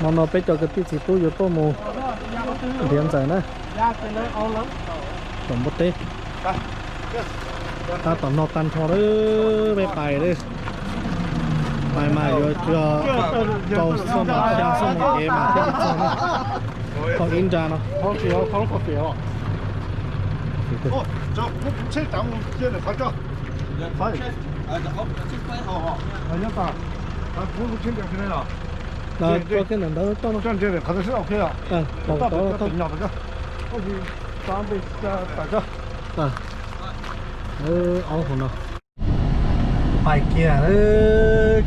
Hmo no peb cov kwv tij txiv tub yuav tuaj mus nrhiav ntxawm na, tom npua teb. Tab tom no tag nrho lawm, peb pais lawm. Pais mas yuav rau xuaj moos xya xuaj moos kev mas thiaj li txog na. Thaum ib nra no. Aub hauv no. Pais kiag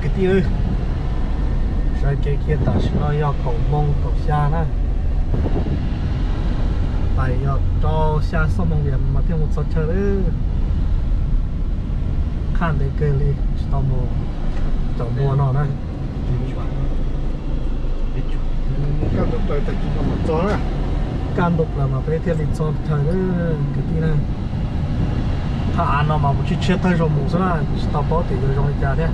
kwv tij, sawv kev kiag tam sim no yog kaum moos kaum xya na. Pais yog rau xya xuab moos tias mas thiaj mus txog chaw lawm. Qhaj ntev kawg li tsis tau mus caum npua no na. Kaj ntug plaws mas peb thiaj li txog chaw lawm kwv tij na. Thaj av no mas mus tshiab tshiab thawj zaug mus xwb na, tsis tau paub tias yuav zoo li cas thiab.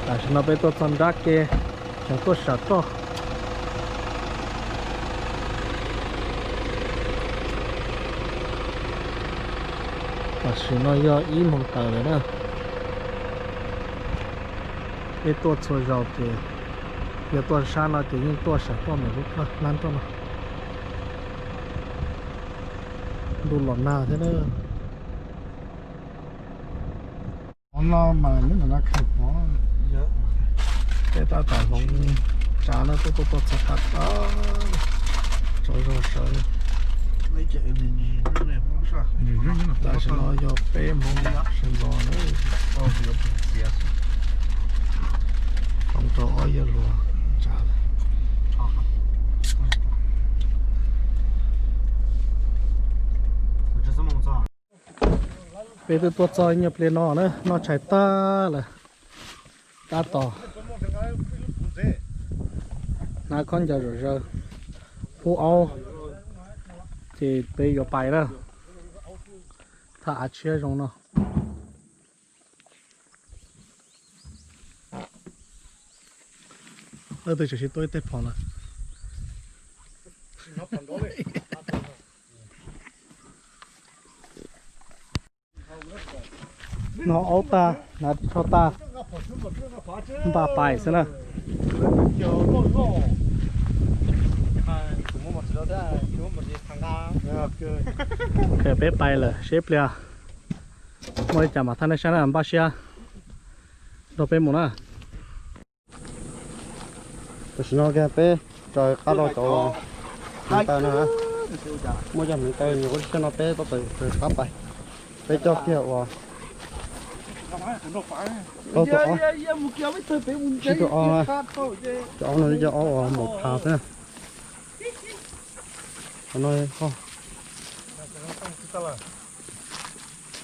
Tam sim no peb tuaj txog nrab ke, tseem tuaj sam roj. Tam sim no yog ib moos tawm lawm na. Peb tuaj txhua zaus ces yog tuaj sab no ces yeej tuaj sam roj ntawm lub plab hlab roj no. Ntuj los nag thiab na. Qhov no mas neb ntawm no khaws pov, peb tab tom hloov tsav no tuaj tuaj tuaj txog qab tod, tsav zog sawv. Tam sim no yog peb moos sawv ntxov na. Hloov rau ob yawg hluas tsav. Peb twb tuaj txog nyuag pliag no na, noj tshais tag lawm, tab tom hnav khaub ncaws zom zaws, pub aub, ces peb yuav pais na. Thaj av tshiab zoo no. Leej twg tseem sib tuaj ib teg phom lawm. Noj aub tag, hnav tsho tag, npaj pais xwb na. Peb pais lawm seb ib pliag muaj li cas mam thaj nej saib na, npaj siab nrog peb mus na. Tam sim no kiag peb raws qab rau cov hneev taw no, muaj cov hneev taw nyuam qhuav siab no peb tab tom raws qab pais. Peb coj kiag uas tau tus ob, sib tus ob, cov ob no cov ob uas maum phav xwb na. Qhov no,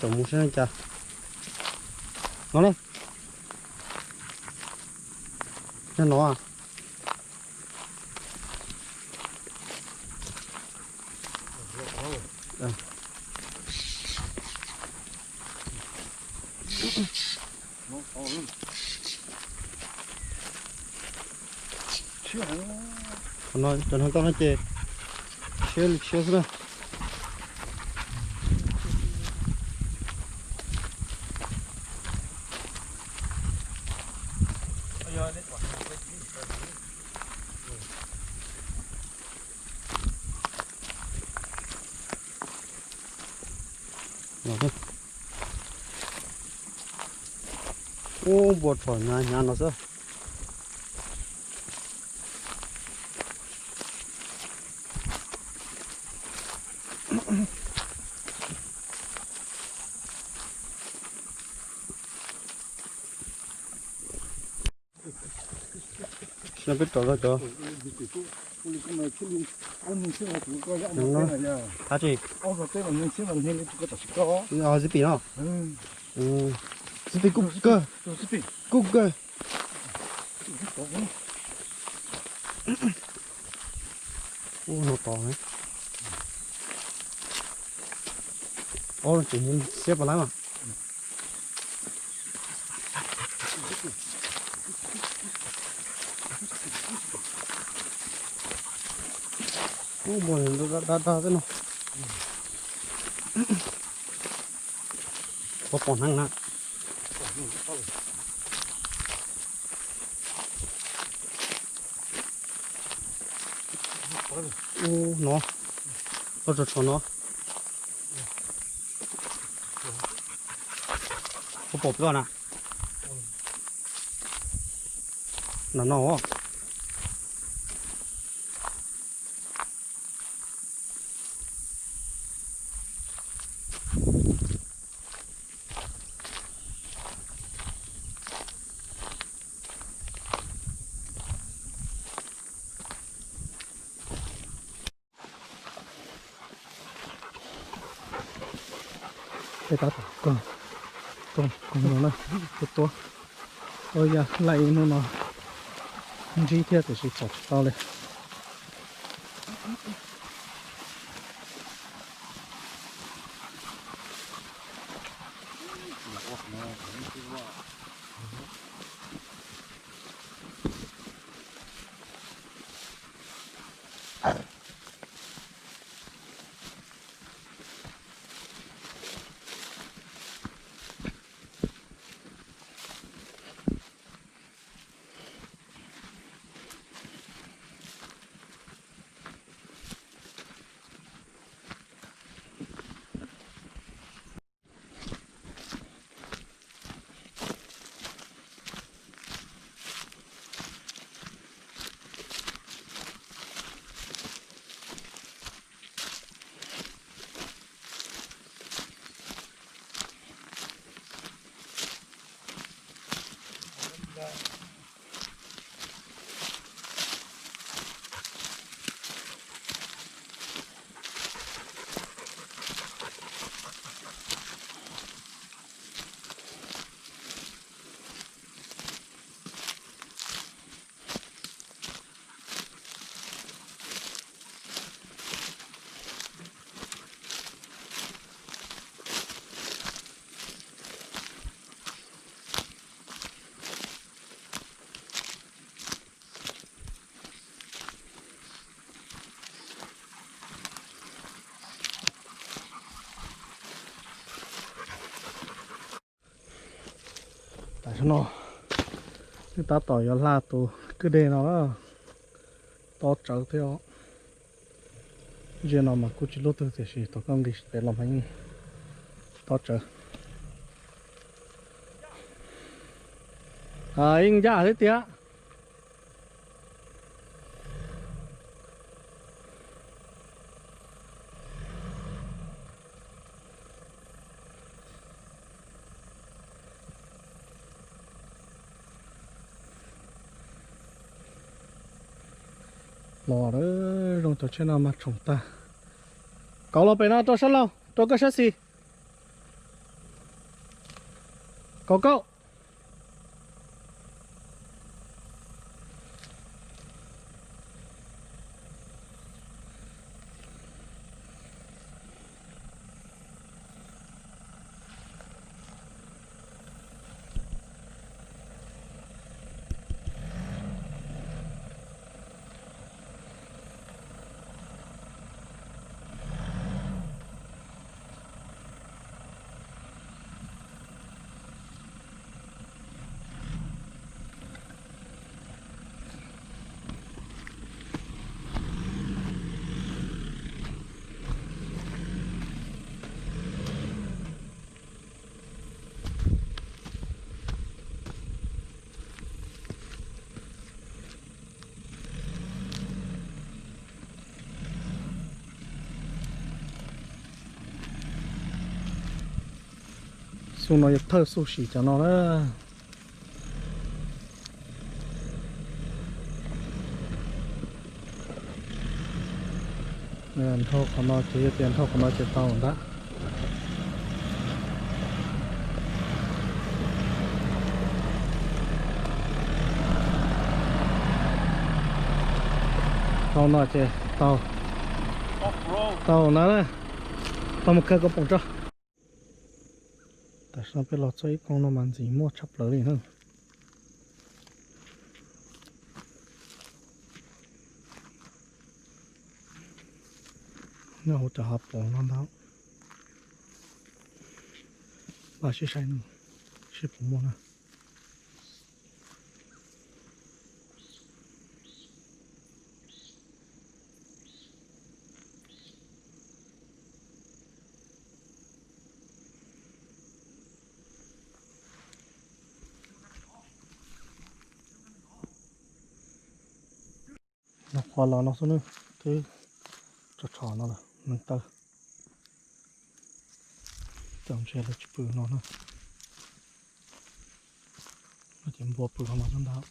tau mus saib cas no na. Nyob no. Qhov no cov hneev taw no ces tshiab li tshiab xwb na. Ub, npua rhom hnyav hnyav no xwb. Peb rov zog cov, thab tsi, xib pis no, xib pis kub kawg, kub kawg. Ub, no tod. Ob tseem siab pas lab mas. Ub, npua da da da xwb no. Puas pom hneev na? Ub, no, loj tshov tshov no. Puas pom pem ko na? No no. Peb tab tom koog, koog koog no na, tuab tuab. Ua yog laij ib hnub no ntsib thiab tiam sis tsom tsis tau li. Tam sim no wb tab tom yuav hla tus kwj deg no tob tsawv thiab. Ntsia no mas kuj tsis lub twg tiam sis thaum koj nqis pem los mas yeej tob tsawv. Yeej ncaj thiab tiag. Los lawm, zoo cov tsheb no mas tshoom tag. Kauv los pem no rau sab laug, rau koj sab xis. Kauv kauj. Xub no yog thawj xub sim cov no na. Nrhau qhov no ces yog tias nrhau qhov no ces tau ntag. Tau no ces tau, tau na, tau mus kawg koj poom tso. Tam sim no peb los txog ib koog no mas ntxim muaj tshaj plaws li na. Nyob hauv cov hav pos no ntag. Npaj sib saib no, seb puas muaj na. Nyob qhov los no xwb na, twb tso tsho no lawm neeg taw. Cov ntshe lawv tsis pw no na. No ces npua pw no xwb ntag.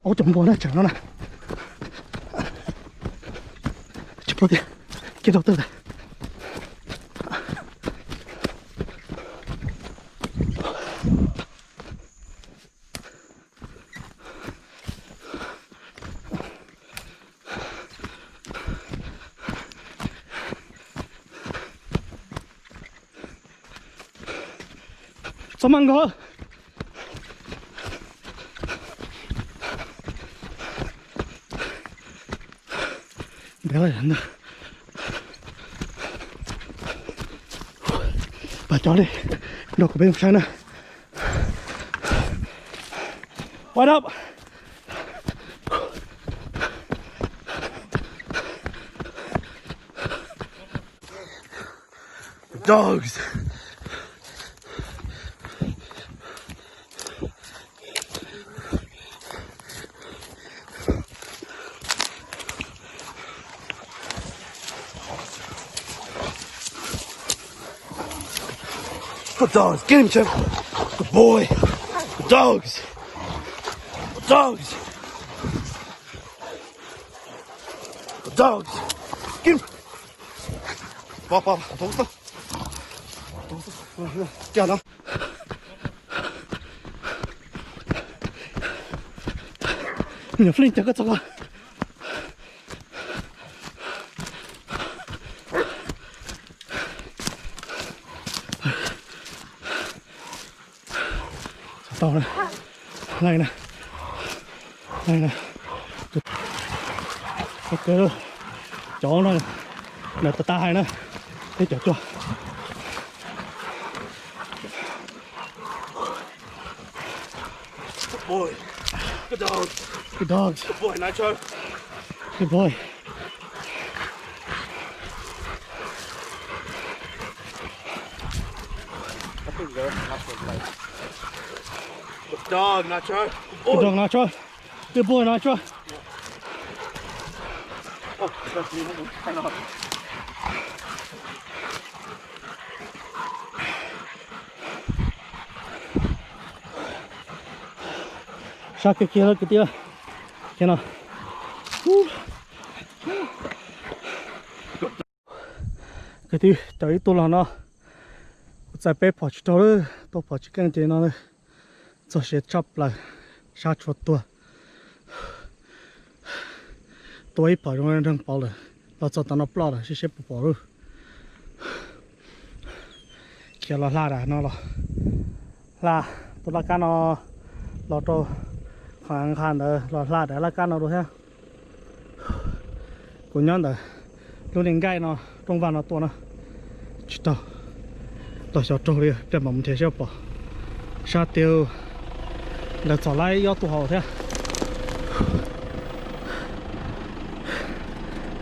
Ob cov npua na tseem no na. Tsis paub tias cia rau tawg lawm. Txog mas nkaus. Ntev lawm ntag. Pab cov li nrog kuv peb mus saib na. What up? Dogs. Good dogs. Get him, Trevor. Good boy. Good dogs. Good dogs. Good dogs. Get him. Pov, pov, tau tau. Tau tau. Coj no. Nyuam Flij, coj koj txog ko. Tau na. Leej na. Leej na. Ok, cov no, nws tas tas hais na. Peb cov cuag. Good boy. Good dogs. Good dogs. Good boy, Nitro. Good boy. I think they're not so tight. Good dog, Nitro. Good boy. Good dog, Nitro. Good boy, Nitro. Oh, that's me. Hang on. Sab kiag kiag lawm kwv tij. Kiag no. Kwv tij, cov ib tug los no, kuv txais peb phom tsis raug lawm, tuaj phom tsis keej ces no txog siav tshaj plaws, sab tshuav tuag. Tua ib phom zoo nreeg pauv lawm, los txog tom no ploj lawm, seb seb puas pom lawm. Khiav los hla dam no los, hla tus laj kab no los rau qhov nqha ntawd los hla daim laj kab no dua thiab. Kuv nyob ntawm lub niag nkaij no, rooj vag no tua na, Tsis tau, tau xyov raug li, pliag mam mus nrhiav seb pom. Sab tiag, lawv txhom laib ib ob tug hauv thiab.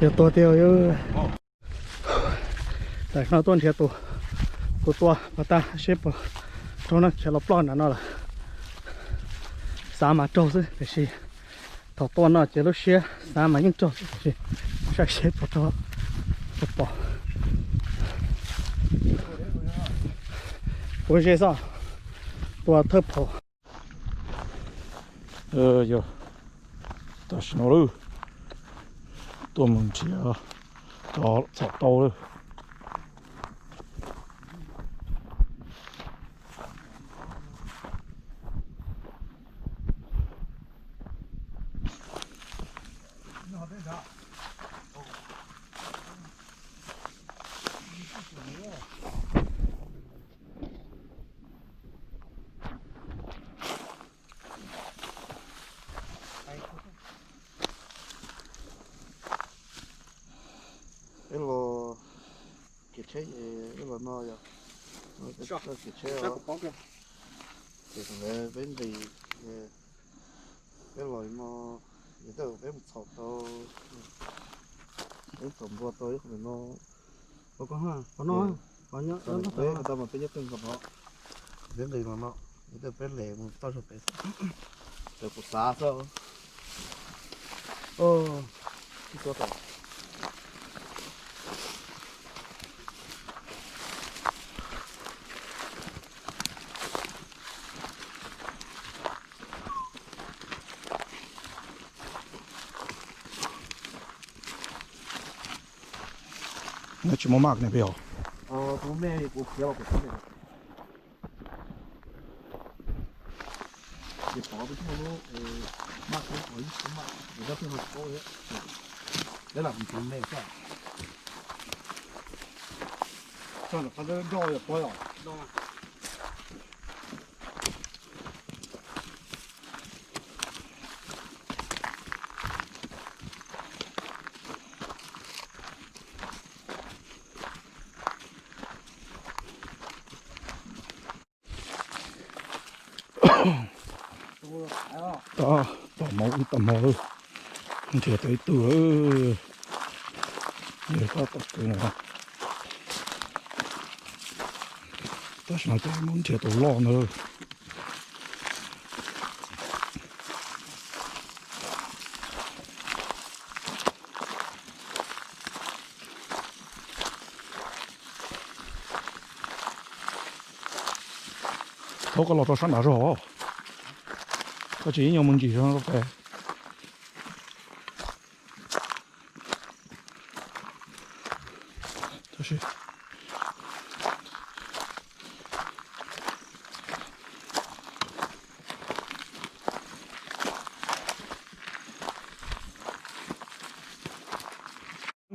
Yog tuag tiag. Tam no tuaj nrhiav tus, tus tua pas tag seb puas raug na, khiav los ploj nram no lawm. Xav mas raug xwb tiam sis thaum tua no ces lub siab xav mas yeej raug xwb tiam sis saib seb puas raug, puas pom. Kuv ze xwb, tua thawj phaum. Yog tam sim no lawm, tuaj mus nrhiav cov txhom tau lawm. Peb los kev tsheb, peb los no yog kev tsheb os. Ces thaum peb nqis, peb los no, yog tej peb mus txhom tau, peb txhom npua tau ib qho no, qhov no, qhov nyob tau mas peb nyob pem qhov no, peb nqis los no, yog tej peb les mus txog pem, kuv xav xwb. Neb tsis muaj maj ne peb os. Tom mov ib tom mov, nrhiav tau ib tug lawm. Yog koj tom kwv no, tam sim no ces mus nrhiav tus loj ntawd. Thaub koj los rau sab nrad zog, koj tsis ib nyuag mus ntsis zog rau pem.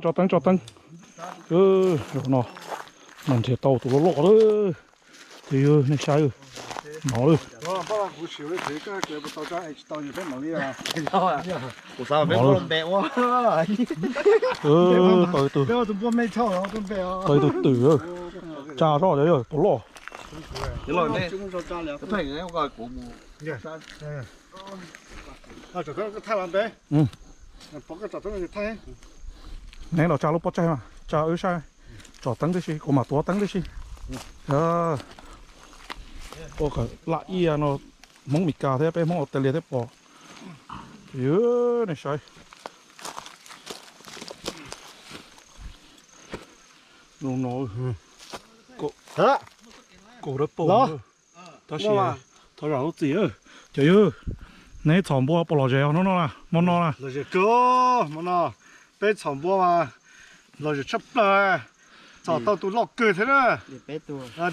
Tso teeb, tso teeb. Zaum no, no nrhiav tau tus loj loj lawm. Ces yog nej saib, no lawm. Tau tus, tau tus twm, tsa zoj cov yog tus loj. Neb los tsa lub pob tsaig mas tsa wb saib, tsom teeb tib si, kuv mam tuav teeb tib si. Ua kom laj iaj no, Hmoob Mes Kas thiab peb Hmoob Australia thiab pom. Nej saib. Zoo no, kaum dawb paug. Tab sis thov zam lub txim. Cov yawg, neb txhom npua puas lom zem hmo no na? Hmo no na, peb txhom npua mas lom zem tshaj plaws, txhom tau tus loj kawg thiab na.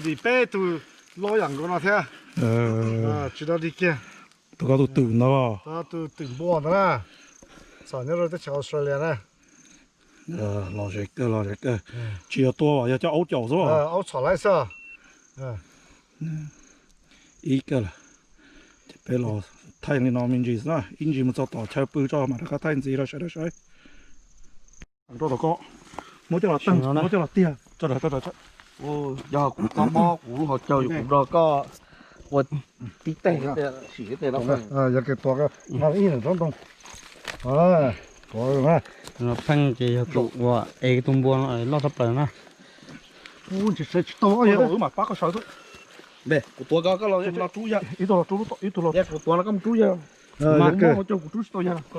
Dim peb tug loj yam nkaus no thiab. Tsis tau dig kiag. Tus koj tus twm ntawd, tus twm npua ntawd na, txhom nyob rau teb chaws Australia na. Lom zem kawg, lom zem kawg. Tsis yog tua, yog coj aub caum xwb. Aub txhom laib xwb. Ib kawg lawm. Ces peb los thaij li no me ntsis xwb na, ib ntsis mus txog tom chaw pw tso mam rov qab thaij ntxiv rau sawv daws saib. Rau tom ko, muab coj los teeg, muab coj los tiag. Yog kuv txob mob kuv lub hauv caug yus kuv nrog koj ua tib teg sim ib teg no. Yog kawg tuav ib lwm tsob ntoo. Pheej ces yog tus uas es tus npua no loj tshaj plaws na. Kuv tuav koj, koj los rub, ib tug los, kuv tuav no koj mus rub yawg. Mas mob hauv caug kuv rub tsis tau yawg. Los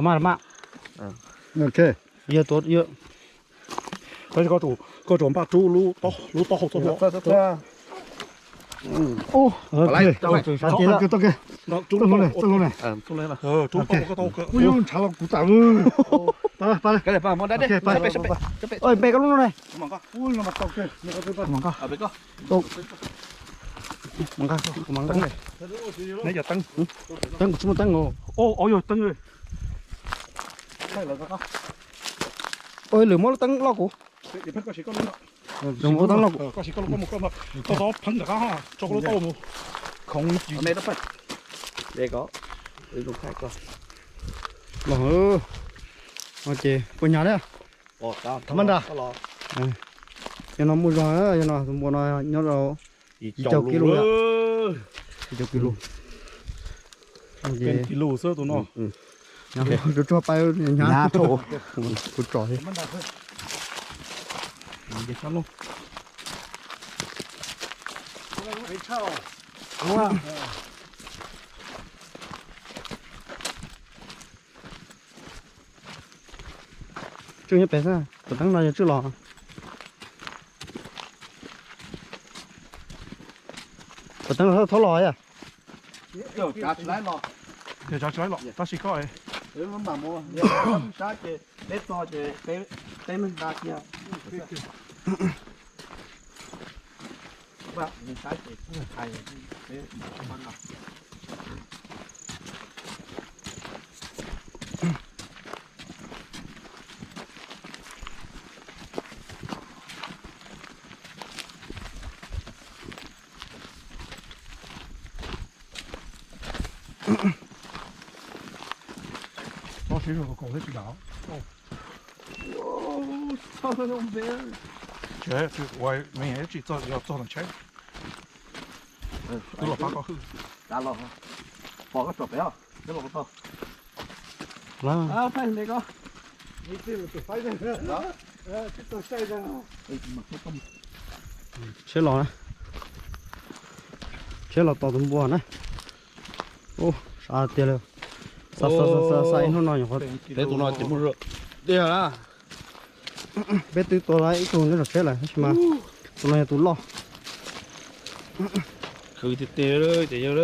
mas, los mas. Ok. Yawg tuav, koj tsuas npaj rub lub taub hau txog. Ntshav los kuv tas. Npe koj lub no ne. Teeb, kuv tsis muaj teeb. Yog teeb. Lwm muab lub teeb loj kuv. Lwm muab teeb loj kuv. Koj txhob pheeb nram qab, tso koj lub taub mus. Los, ces puas hnyav thiab? Tham ma nra. Yog no muaj zog, yog no tus npua no nyob rau yim caum kis lus, yim caum kis lus. Kis lus xwb tus no. Rau tsuag pais hnyav. Kuv tsom thiab. Tswj nyob pem xwb, tus teeb no yog tswj los. Tus teeb no thaub los yog. Tsav tsis laib los, tab sis koj sab ces peb txog ces peb meeg nqa kiag. Tsis kaum thiab tsis dam. Tsis ua me tsis txog, yog txog los tsheb. Twb los pab koj hwj. Pom koj tsom pem os, twb los tau. Tsheb los na, tsheb los tos tus npua na. Ub, sab tiag li. Xa xa xa xa xa ib hnub no nyuam qhuav. Peb tus no ces muaj zog tiag na. Peb twb tua tau ib tug nyob tom tsheb lawm tab sis mas tus no yog tus loj. Khwv tiag tiag ces yog.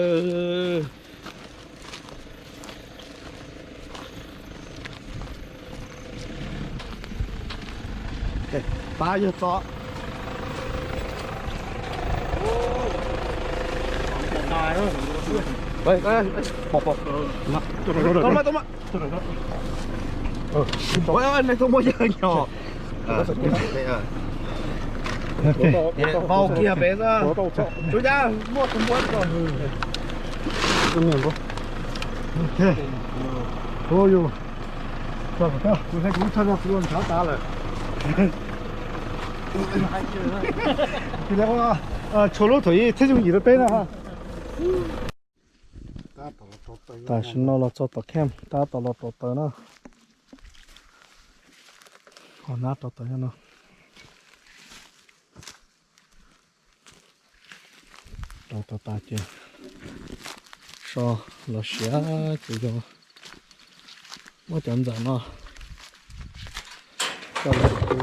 Pab yawg tso. Pom, pom. Tau mas, tau mas. Ua, nej tuaj muab yawg nyo. Vau kiag pem xwb. Tsuas yog muaj tus npua tso. Kuv kuv tshaj no kuv ntshav tas lawm. Tshuav lub thaum ub thiab yooj yim rau peb na. Tam sim no los txog tom camp, tab tom los rauv taws na. Ho nab rauv taws no. Rauv taws tas ces so los siav ces yog muab cov ntxawm no coj los tu.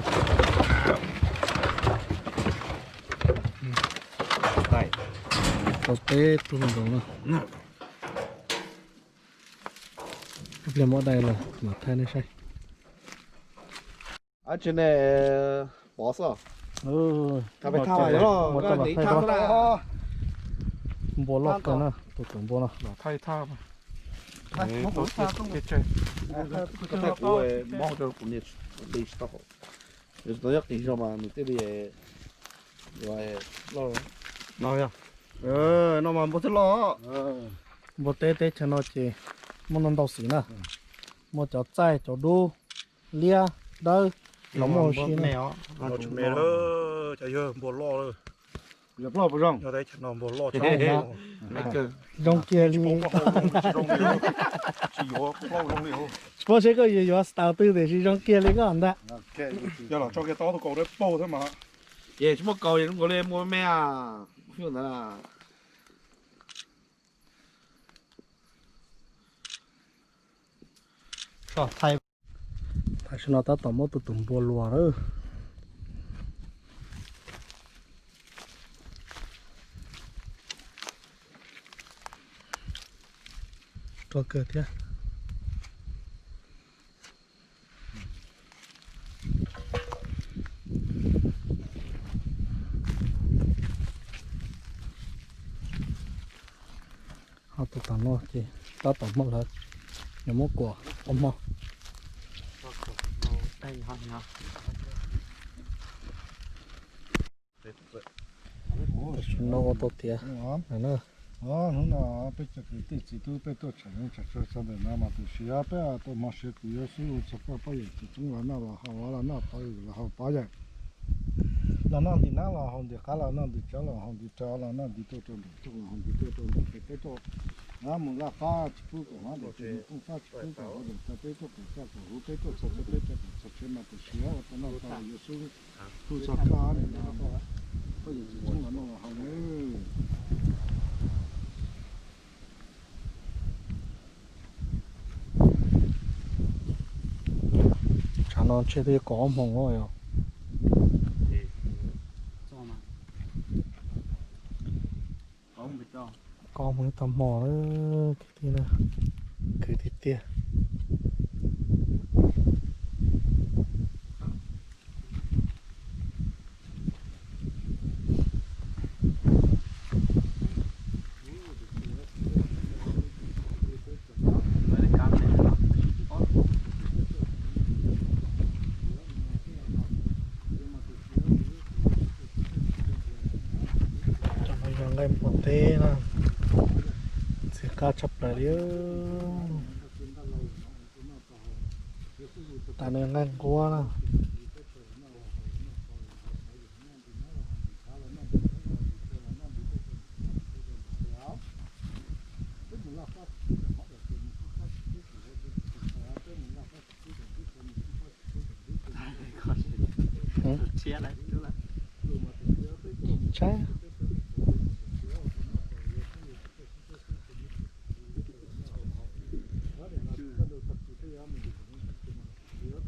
Tau peb tug nkaus no. Ib pliag muab dai los mam thaij nej saib. Tsis ne, pov xwb. Npua loj kawg na, tus cov npua no. Kuv mob rau kuv niam li tsis tau haum. Yus tsis tau nyob qis zog mas nws thiaj li loj. No mas npua thiaj loj. Npua teb teb chaws no ces muaj ntau ntau xim na. Muaj cov txaij, cov dub, liab, dawb, Los muaj ua si na. Cov yawg npua loj lawm. Yog ploj puas zoo? Yog teb chaws no npua loj tshaj. Zoo kiag li. Tsis yuav plaub zoo li. Tsis paub seb koj yuav yuav style twg tiam sis zoo kiag li koj ntag. Yog los tso kiag tau tus kaus dawb paug thiab mas. Ces tsis muaj kaus es zoo nkaus li muaj me a. Tam sim no tab tom muab tus tus npua luas lawm. Rog kawg thiab. Ho tus tom no ces tab tom muab lawv, yuav muab kuam ob hmo. Tam sim no ua tau tiav na. Hnub no peb cov kwv tij txiv tub peb tuaj tseem tseem tsuag txog ntawm no mas tus siav peb tuaj hmo siav kuv yuav xub ua txog koj pab yawm txiv tub los noj los haus los noj pov yawm los haus pov yawm. Los noj ntim nab los haus ntim qab los noj ntim tsawv los haus ntim tsawv los noj ntim tuaj rau ntim tuaj los haus ntim tuaj rau ntim peb tuaj. Mus laj fab tsis pub kom hmab dais ces mus pub fab tsis pub kom hmab dais tau peb tuaj kom txaj kom huv peb tuaj txog txog peb txog kom txog tsev mas tus siav ua tau noj tau yuav xub hu txog koj no. Pab yawm txiv tub los noj los haus nawb. Tshav no ntshe twb yuav kaum ob hmoov yog. Kaum ob hmoov tag hmo lawm kwv tij na, khwv tiag tiag. Cov no yog nqaij npua teb na, ntxim qab tshaj plaws li. Tas nws nqaij nquab na. Tshaib.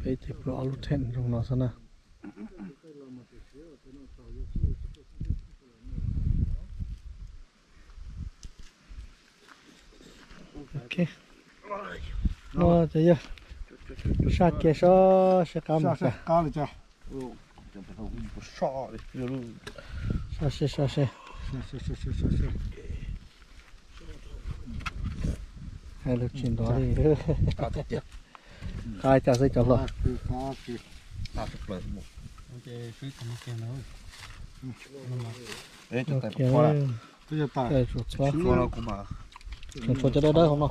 Peb ces pw ob lub tent zoo no xwb na. Ok. No ces yog saj kiag sob seb qab mus cas. Saj seb, saj seb. Hais lus tsis nrov li. Qab cas xwb cov hluas. Tsuas txhua cov dawb dawb hauv no.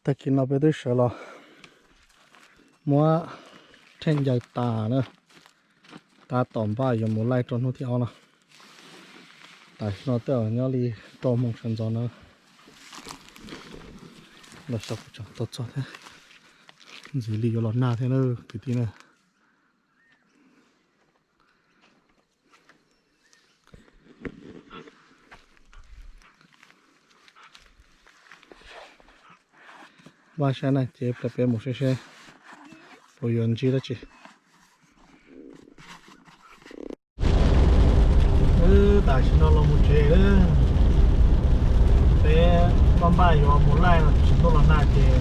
Tag kis no peb twb sawv los muab rheej ncaws tas na, tab tom npaj yuav mus laij rau hnub thib ob no. Tam sim no twb nyob li rau moos sawv ntxov na. Los xyov puas tseem tau txog thiab, ntxiv li yuav los nag thiab na kwv tij na. Npaj saib na ces peb mus saib seb puas yuav ntsib dab tsi. Wb tam sim no los mus tsev lawm. Peb npaj npaj yuav mus laij no tsis tuaj los nag ces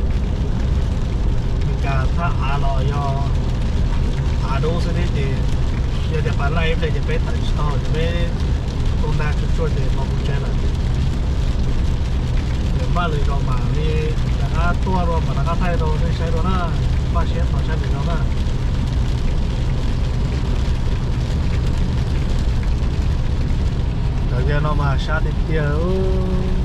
Meskas thaj av los yog av dub xwb thiab ces yog tias pas laij ib pliag ces peb tawm tsis tau ces peb tu nag tsuag tsuag ces los mus tsev lawm. Npaj lwm zaus mam li rov qab tuaj dua mam rov qab thaij rau nej saib dua na. Npaj siab tos saib lwm zaus na. Cov yawg No mas sab tiag tiag.